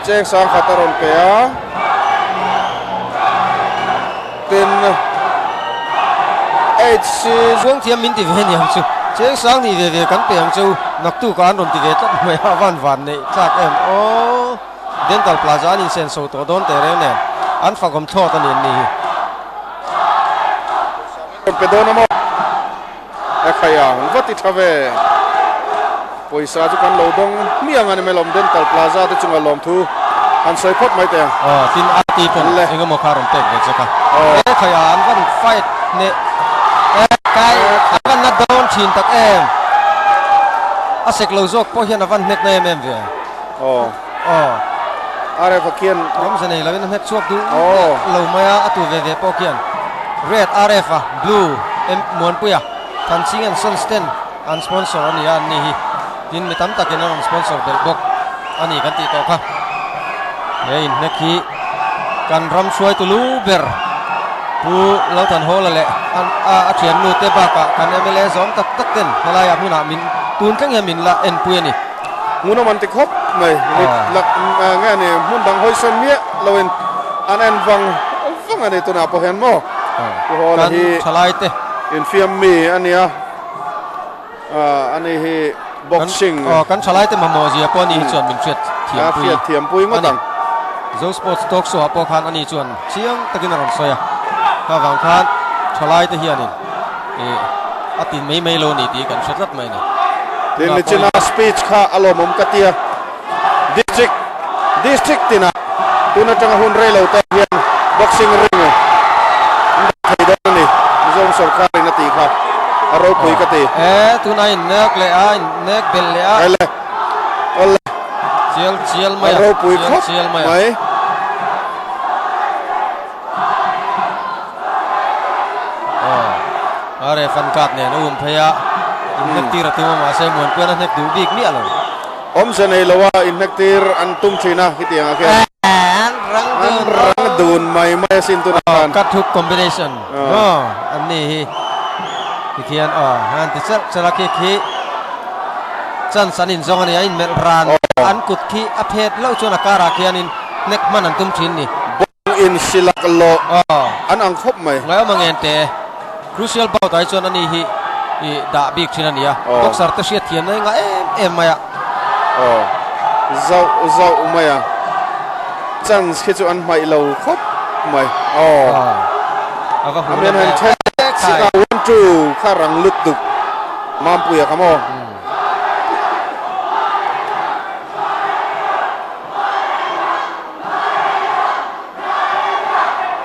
Cheng sangkhat a rawn pe a. Tin, HC. Chuang thiam min ti ve ni ang chu. Cheng sang hnih ve ve kan pe ang chu. Naktuk ah an rawn ti ve tlat mai a, van van neih tlak em aw. Dental Plaza an insen so tawh dawn teh reng nen an fakawm thlawt a ni an ni hi. Rawn pe dawn a maw? E khai a, va ti tha ve. Pawisa chu kan lo dawng hmiang a ni mai lawm, Dental Plaza te chunga lawmthu han sawi phawt mai teh ang. Aw, tin RT pawn eng emaw kha rawn pek ve chek a. E khai a, an van fight hneh e kai, an van na dawn thin tak em. A sek lo zawk pawh hian a van hnek na em em ve. Aw. Aw. RF a khian. Awmze nei loin a hnek chhuak duh lo mai a, a tu ve ve pawh khian Red RF a, Blue M Muanpuia, Thanching and Sons ten an sponsor a ni a, an ni hi tin mi tam takin an rawn sponsor belh bawk a ni kan tih tawh kha. He inhnek hi kan ram hruaitu lu ber Pu Lalthanhawla leh a thiannu te bakah kan mla zawm tak tak ten helaiah hmunah min tun thleng hian min la enpui a ni. Hmunawm an ti khawp mai. Mit lak nge ni hmun dang hawi sawn miah loin an en vang vang a ni tunah pawh hian maw. Pu Hawla hi infiam mi a nia, a ni hi boxing. Kan thalaite mamawh zia pawh a ni hi chuan min hriat thiampui. Hriat thiampui ngawt ang. Zo Sports Talk Show ah pawh khan a ni chuan chiang takin a rawn sawi a. Kha vang khan thalaite hianin. Ih a tin mai mai lo ni tih kan hre tlat mai a ni. Tin Nichina speech kha a lawmawm ka tia. District District tinah tun atanga hun rei lo te hian boxing ring an dah thei dawn a ni. Mizoram sorkarin a tih kha a ropui ka ti. E tuna in nek leh a in nek belh leh a. Awle awle. Chial chial mai a. A ropui khawp mai. Aw are fan card nen a um phei a inhnek tir a tum a mahse Muanpuian a hnek duh bik miah lo. Awmze nei lo a inhnek tir an tum thin a hetiang ah khian an rang dun an rang dun mai mai a sin tunah khan. Cut hook combination maw an ni hi tikhian aw an ti chelh chelh a khi khi chance an inzawng a ni a inmelh ran an kut khi a phet loh chuan a karah khianin hnek hman an tum thin ni. In silak loh an ang khawp mai. Ngaihawm ang en te. Crucial bout ah hi chuan ani hi i dah bik thin a ni a. Boxer te hriat thiam na hi ngah em em mai a. Aw. Zauh zauh mai a. Chance khi chu an hmaih lo khawp mai. Aw. A va hmu na em. Khai. 1 2 kha rang lut duk. Mampuia kha maw.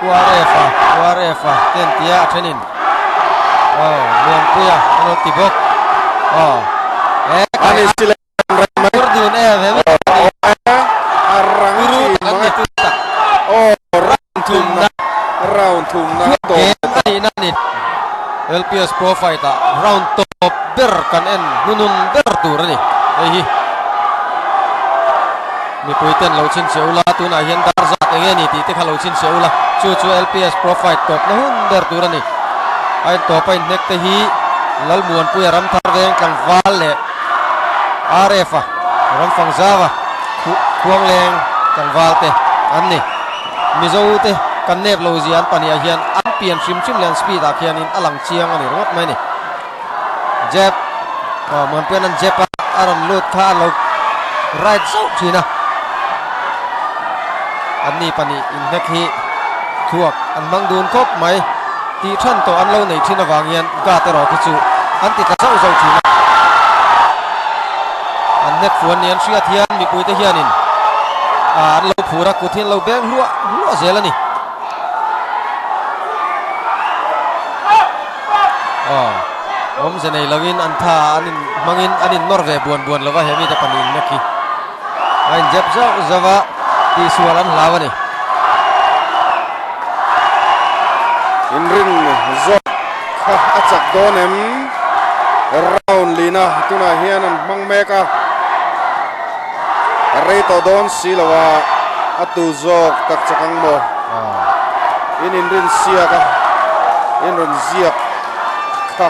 URF a URF a te an ti a a thenin aw Muanpuia an lo ti bawk aw e Ani sile an rang mai Ur dun em he a rang Uru thin tak an mang ni tu tak aw round thum na round thum na tawp game a nih na ni LPS Pro Fight ah round tawp ber kan en hnunun ber tur a ni hei hi. Mipui ten lo chhinchhiah ula, tunah hian dar zat eng nge ni tih te kha lo chhinchhiah ula, chu chu LPS Pro Fight tawpna hun ber tur a ni. A intawp a inhnek te hi Lalmuanpuia Ramthar Veng tlangval leh RF a Ramfangzava Khuangleng tlangval te an ni. Mizo te kan nep lo zia an pahnih ah hian an pian hrim hrim leh an speed ah khianin a lang chiang a ni ringawt mai a ni. Jab aw Muanpuian an jab a a rawn lut kha a lo right zauh thin a an ni pahnih inhnek hi thuak an hmang dun khawp mai tih than tawh an lo nei thin avang hian guard erawh khi chu an ti tla zauh zauh thin a an hnek fuan ni an hriat hian mipuite hianin ah an lo phur a kut hi an lo beng hluah hluah zel a ni. Aw, awmze nei loin an tha an in hmangin an in nawr ve buan buan lova he mite pahnih in nek hi a in jep zauh zauh a, tihsual an hlau a ni. Inring zawk kha a chak dawn em? Round lina tunah hian an hmang mek a, a rei tawh dawn si lo a, a tu zawk tak chak ang maw? In inrin siak a, in rawn ziak kha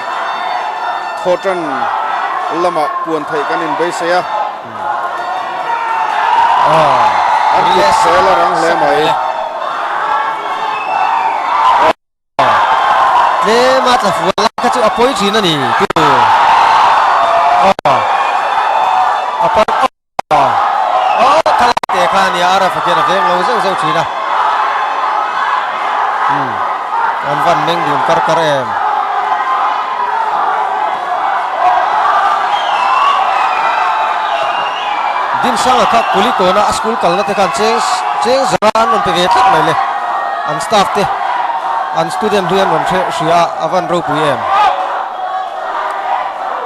thawhtan lamah puan theih kan inbeisei a. A kut sel a rang hle mai. Tlema tla fual lai kha chu a pawi thin a ni tu. Aw a par aw aw kha lai te kha a nia a rafa khian a veng lo zeuh zeuh thin a. Umm an van meng dun kar kar em. Dinsanga kha Kulikawna a school kalna te khan cheng cheng zara an rawn pe ve tlat mai le. An staff te an student hlui an rawn hre hria a a van ropui em.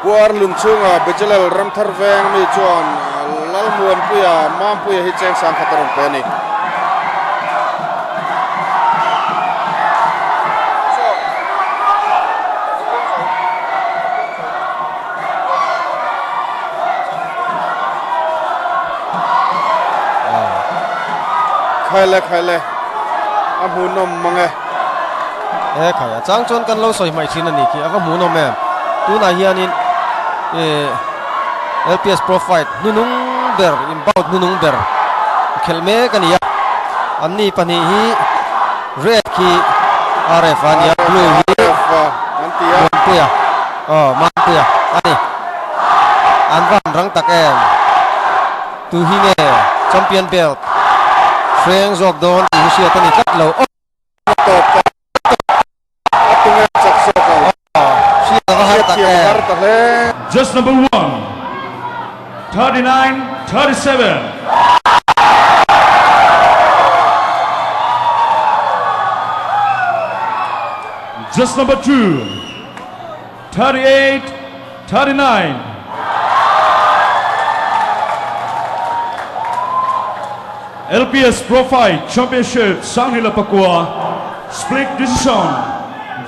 Puar lun chhunga Bejalel Ramthar veng mi chuan Lalmuanpuia Mampuia hi cheng sang khat a rawn pe a ni. Khaile khaile a hmuhnawm mang e. He khai a chang chuan kan lo sawi hmaih thin a ni khi a va hmuhnawm em. Tunah hianin eh LPS Pro Fight hnunung ber inbout hnunung ber khelh mek a ni a. Anni pahnih hi red khi RF a nia blue hi Muanpuia aw Mampuia a ni. An va han rang tak em? Tu hi nge champion belt hreng zawk dawn tih hi hriat a ni tlat lo. Hriat a va har tak em? Just number one, 39, 37. Just number two, 38, 39. LPS Pro Fight Championship Sanghila Pakua Split Decision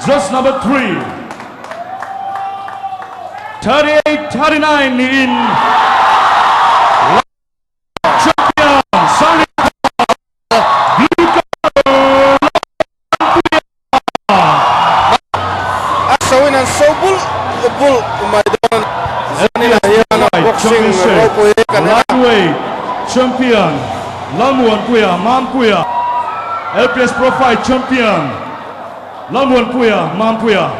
Just number 3 38 39 niin Champion Sanghila Blue Color A so in an so bul bul mai dawn zanin ah hian boxing ropui kan en a. Lightweight champion Lalmuanpuia Mampuia LPS Pro Fight champion Lalmuanpuia Mampuia.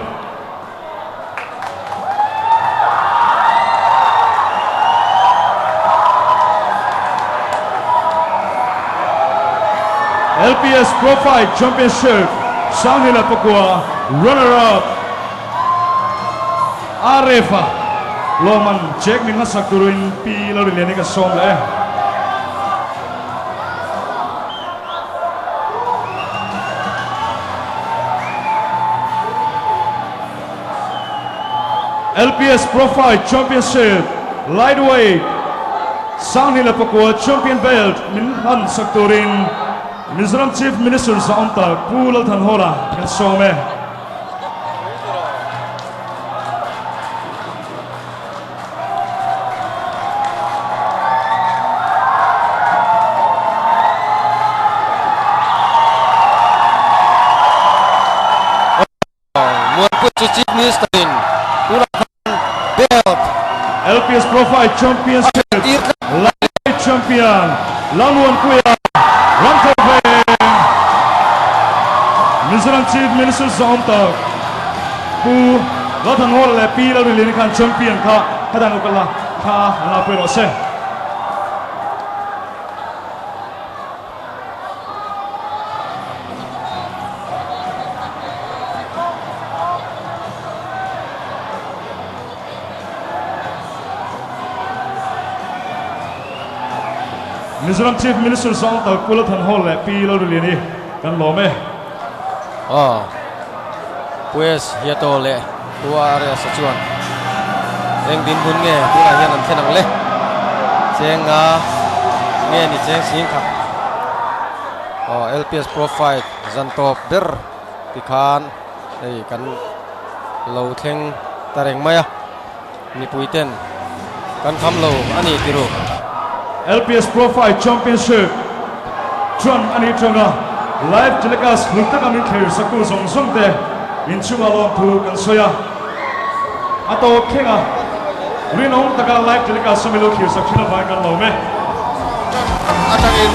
LPS Pro Fight Championship Sanghila Pakua runner up Arefa Lawman Jack min hmasak turin Pi Lalrinliani ka sawm leh e. LPS Pro Fight Championship Lightweight Sanghnih leh pakua Champion Belt min hlan sak turin Mizoram Chief Minister zahawm tak Pu Lalthanhawla kan sawm e. Muanpui chu Chief Minister in tunah khan belt LPS Pro Fight Championship Lightweight Champion Lalmuanpuia Ramthawveng Mizoram Chief Minister zahawm tak Pu Lalthanhawla leh Pi Lalrinliani khan champion kha khadang ukal la kha an la pui rawh se. Mizoram Chief Minister Zawng Tal Pu Lalthanhawla leh Pi Lalrinliani kan lawm e. Aw. Pues Hieto leh Pu Arias-a chuan eng dinhmun nge tunah hian an thlen ang le? Cheng nga nge ni cheng sing khat? Aw LPS Pro Fight zan tawp ber tikhan hei kan lo thleng ta reng mai a, mipui ten kan kham lo a ni ti ru. LPS Pro Fight Championship chuan a nih tanga live telecast hlut taka min thlir saktu zawng zawng te inchunga lawmthu kan sawi a, a tawp thleng a rinawm taka live telecast a mi lo thlir sak thin avangin kan lawm e. Atangin.